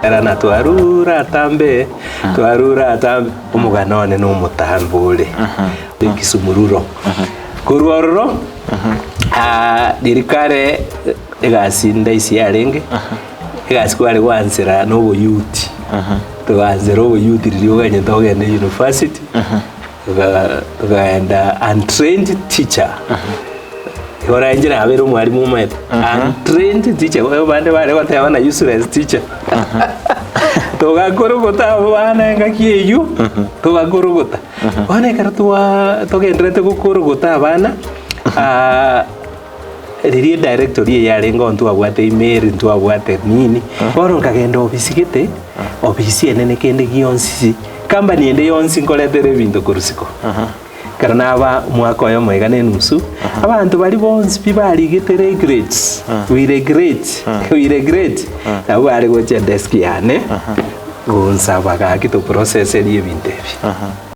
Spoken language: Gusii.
Era na twarure atambe, twarure atambe, omogano one na omotambe ore ekisumururo. Korwa ororo, ah, riria kare egasi ndaisi yarenge, egasi kware goansera na oboyuti, togansera oboyuti riria oganyete ogende university, toga togaenda untrained teacher. Igo inche nabeire omwalimu omanyete, untrained teacher, abande bare goteba buna useless teacher. Togakorogota abana engaki eywo, togakorogota. Bono ekero twa togendererete gokorogota abana, riria edirectory eye yarenge oo ntwabwate email, ntwabwate nini, bono nkagenda ofisi gete, ofisi enene kende gionsi, company ende yonsi nkoretera ebinto korwa isiko. Ekero naba omwaka oyomo iga na enusu, abanto baria bonsi pi barigete regrets, we regret, we regret, nabwo bare gocha edesk yane, gonsaba gaki toproseserie ebinto ebi.